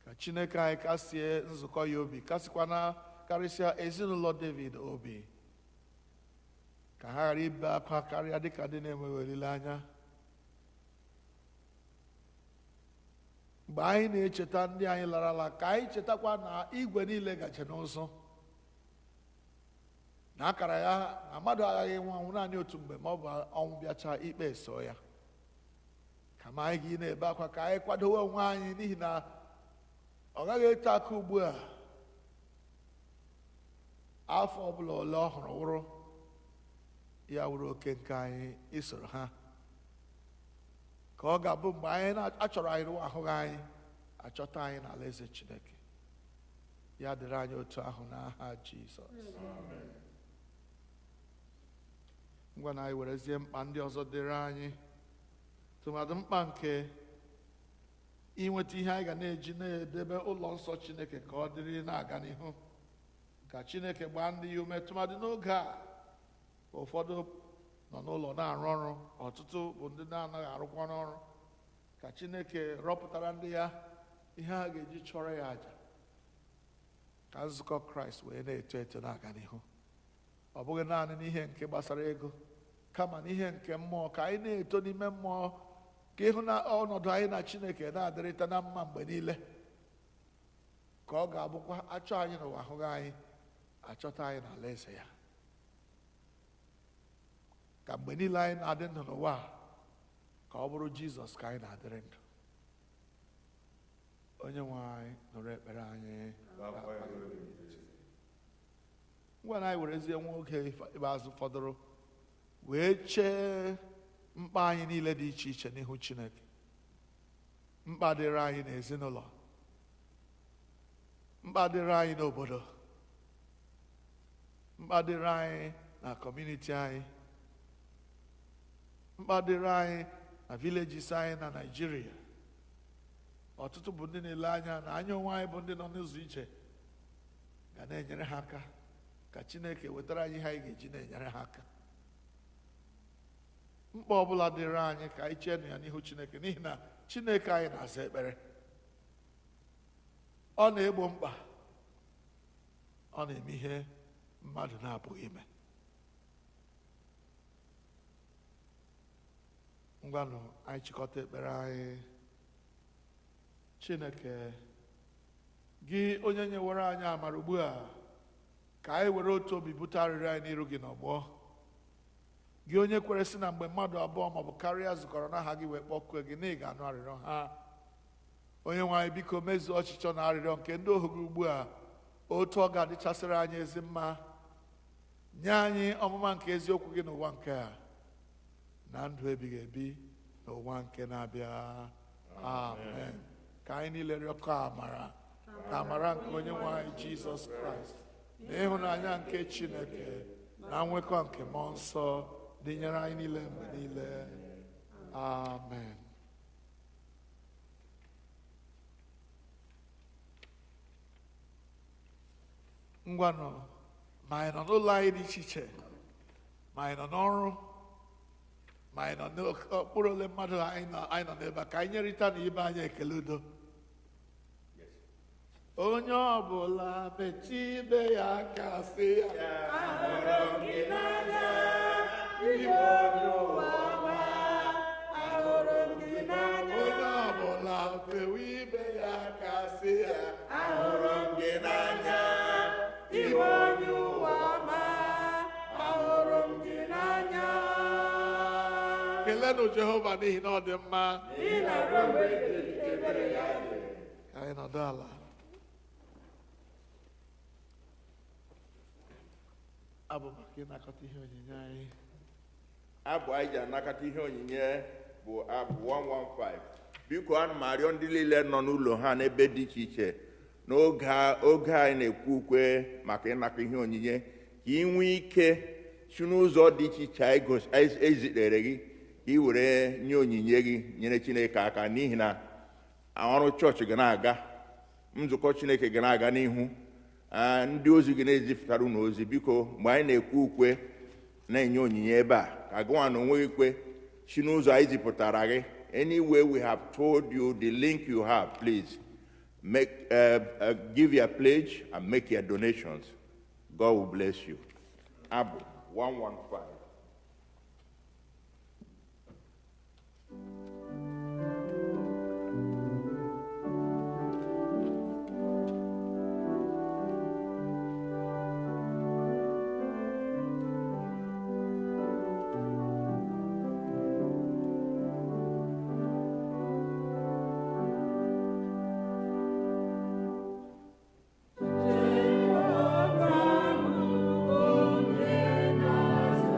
Ka Chineke anyị kasie nzukọ ya obi, kasịkwana karịsịa ezinụlọ David obi, ka ha ghara ibe akwa karịa dịka ndị na-enweghị olileanya. Mgbe anyị na-echeta ndị anyị lara ala, ka anyị chetakwa na igwe niile gaje n'ụzọ, na akara ya na mmadụ aghaghị ịnwụ anwụ naanị otu mgbe, ma ọ bụ ọnwụ bịacha ikpe so ya. Kama anyị gị na-ebe akwa, ka anyị kwadowe onwe anyị, n'ihi na ọ gaghị ete aka ugbu a. Afọ ọbụla ole ọ hụrụ wụrụ ya wụrụ oke nke anyị isoro ha, ka ọ ga-abụ mgbe anyị achọrọ anyị n'ụwa ahụghị anyị, achọta anyị n'ala eze Chineke. Ya dịrị anyị otu ahụ n'aha Jizọs. Ngwa na anyị werezie mkpa ndị ọzọ dịrị anyị, tụmadụ mkpa nke inweta ihe anyị ga na-eji na-edebe ụlọ nsọ Chineke ka ọ dịrị na-aga n'ihu. Ka Chineke gbaa ndị ya ume, tụmadụ n'oge a ụfọdụ nọ n'ụlọ na-arụ ọrụ, ọtụtụ bụ ndị na-anaghị arụkwa n'ọrụ. Ka Chineke rọpụtara ndị ya ihe ha ga-eji chọrọ ya àjà, ka nzukọ Kraịst wee na-eto eto na-aga n'ihu. Ọ bụghị naanị n'ihe nke gbasara ego, kama n'ihe nke mmụọ, ka anyị na-eto n'ime mmụọ, ka ịhụ na ọnọdụ anyị na Chineke na-adịrịta na mma mgbe niile, ka ọ ga-abụkwa achọ anyị n'ụwa ahụghị anyị, achọta anyị n'ala eze ya. Ka mgbe niile anyị na-adị ndụ n'ụwa a, ka ọ bụrụ Jizọs ka anyị na-adịrị ndụ. Onye nwe anyị, nụrụ ekpere anyị. Ngwa na anyị werezie nwa oge ikpeazụ fọdụrụ wee chee mkpa anyị niile dị iche iche n'ihu Chineke. Mkpa dịrị anyị n'ezinụlọ, mkpa dịrị anyị n'obodo, Mkpa dịrị anyị na community anyị, mkpa dịrị anyị na villages anyị na Naịjirịa. Ọtụtụ bụ ndị na-ele anya na anya onwe anyị bụ ndị nọ n'ụzọ ije ga na-enyere ha aka, ka Chineke wetara anyị ihe anyị ga-eji na-enyere ha aka. Mkpa ọbụla dịrị anyị ka anyị chee ya n'ihu Chineke, n'ihi na Chineke anyị na-aza ekpere. Ọ na-egbo mkpa, ọ na-eme ihe mmadụ na-apụghị ime. Ngwanụ, anyị chịkọta ekpere anyị. Chineke, gị onye nyewere anyị amara ugbu a, ka anyị were otu obi bute arịrịọ anyị n'iru gị n'ọgbọ. Gị onye kwere sị na mgbe mmadụ abụọ maọbụ karịa zukọrọ n'aha gị wee kpọkue gị, na ị ga-anụ arịrịọ ha. Onye nwe anyị, biko mezuo ọchịchọ na arịrịọ nke ndị ohu gị ugbu a, otu ọ ga-adịchasịrị anyị ezi mma. Nye anyị ọmụma nke eziokwu gị n'ụwa nke a, na ndụ ebighị ebi n'ụwa nke na-abịa. Amen. Ka anyị niile rịọkọ amara, ka amara nke onye nwe anyị Jizọs Kraịst na ịhụnanya nke Chineke na nwekọ nke Mmụọ Nsọ dịnyere anyị niile mgbe niile. Amen. Ngwanụ, ma anyị nọ n'ụlọ anyị dị iche iche, ma anyị nọ n'ọrụ, ma anyị nọ n'okpuru ole mmadụ anyị nọ n'ebe a, ka anyị nyerịta na ibe anyị ekele udo. Onye ọbụla metụ ibe ya aka sị ya, Ahụrụ m gị n'anya, ịbụ onye ụwa ọma. Ahụrụ m gị n'anya. Onye ọbụla fewe ibe ya aka sị ya, Ahụrụ m gị n'anya, ịbụ onye ụwa ọma. Ahụrụ m gị n'anya. Kelenụ Jehova n'ihi na ọ dị mma. N'ihi na ruo mgbe ebighị ebi ka ebere ya dị. Ka anyị nọdụ ala. Abụ maka ịnakọta ihe onyinye anyị. Abụ anyị ji anakọta ihe onyinye bụ abụ 115. Biko, ana m arịọ ndị niile nọ n'ụlọ ha n'ebe dị iche iche n'oge oge anyị na-ekwu ukwe maka ịnakọ ihe onyinye, ka ị nwee ike si n'ụzọ dị iche iche anyị ezitere gị, ka ị were nye onyinye gị nyere Chineke aka, n'ihi na ọrụ chọọchị ga na-aga, nzukọ Chineke ga na-aga n'ihu, ndị ozi gị na-ezipụtara unu ozi. Biko, mgbe anyị na-ekwu ukwe na-enye onyinye ebe a, ka gụnwa na onwe gị kwe si n'ụzọ anyị zipụtara gị. Anyway we have told you the link you have, please give your pledge and make your donations. God will bless you. Abụ 115. Jehovah, onye na-azụ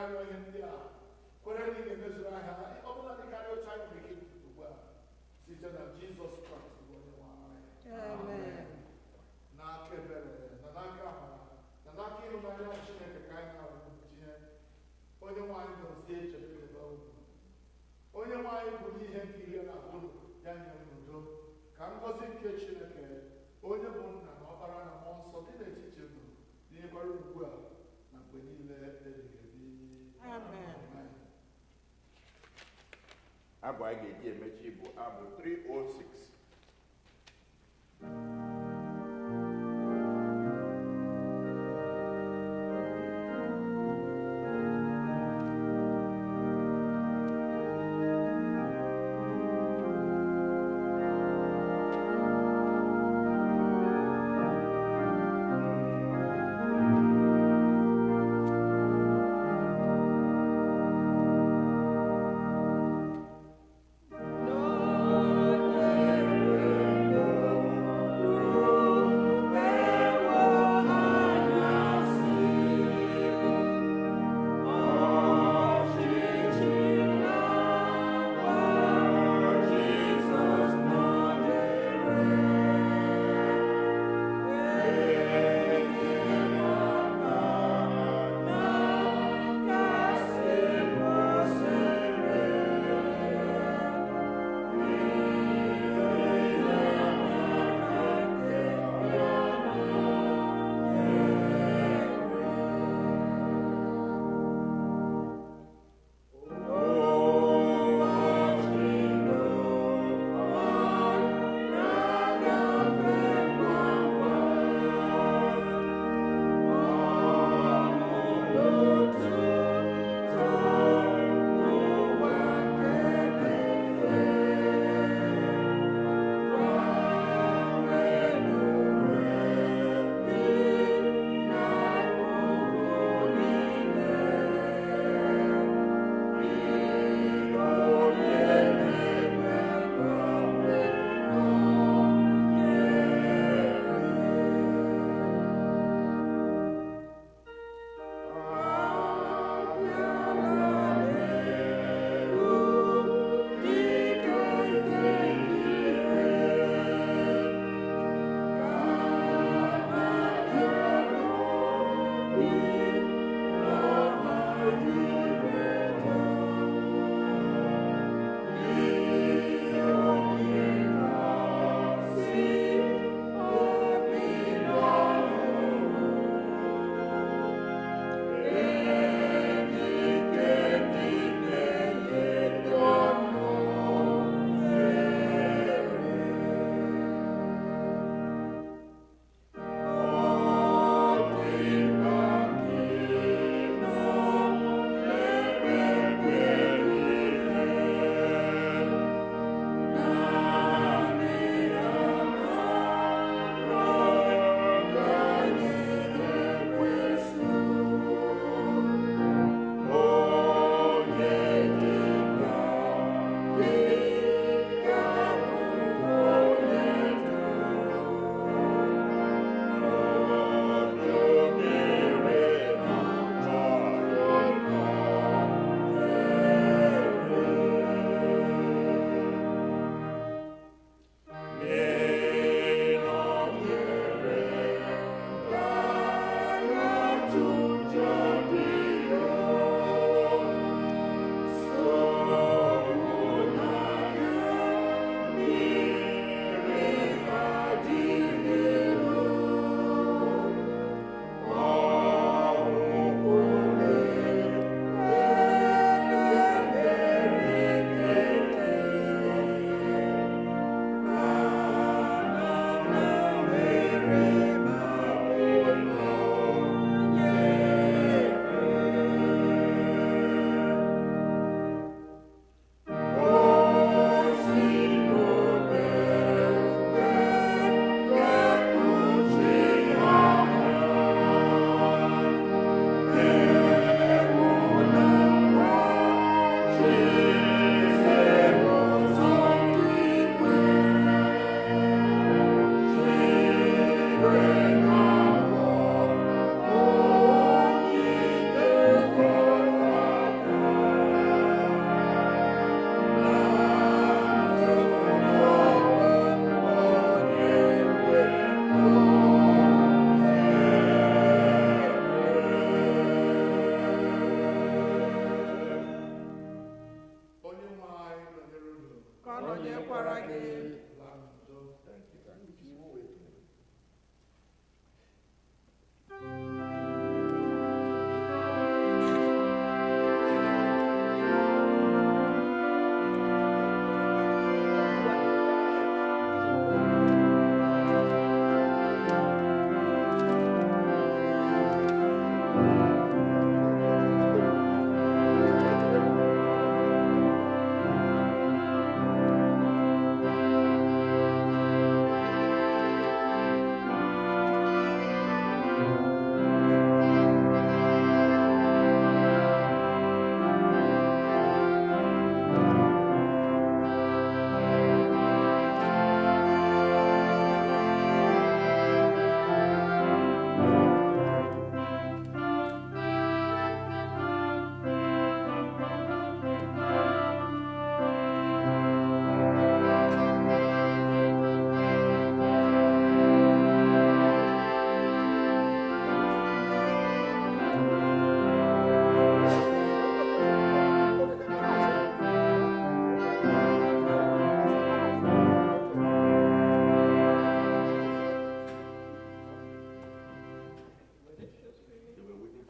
na-arịọ ihe ndị a, kwere na ị ga-emezuru anyị ha ọ bụla dị karịa otu anyị nwere ike ikwupụta ugbu a, site na Jizọs Kraịst bụ onye nwe anyị. Amen. N'aka ebere na n'aka amara na n'aka ịhụnanya Chineke ka anyị na-arụ tinye. Onye nwe anyị gọzie, echebe, edebe unu. Onye nwe anyị bụ n'ihe nke ihe na unu ya nye unu udo. Ka ngọzi nke Chineke, onye bụ Nna na Ọkpara na Mmụọ Nsọ, dị n'etiti unu, dịnyekwara unu ugbu a na mgbe niile ebighị ebi. Amen. Abụ anyị ga-eji emechi bụ abụ 306.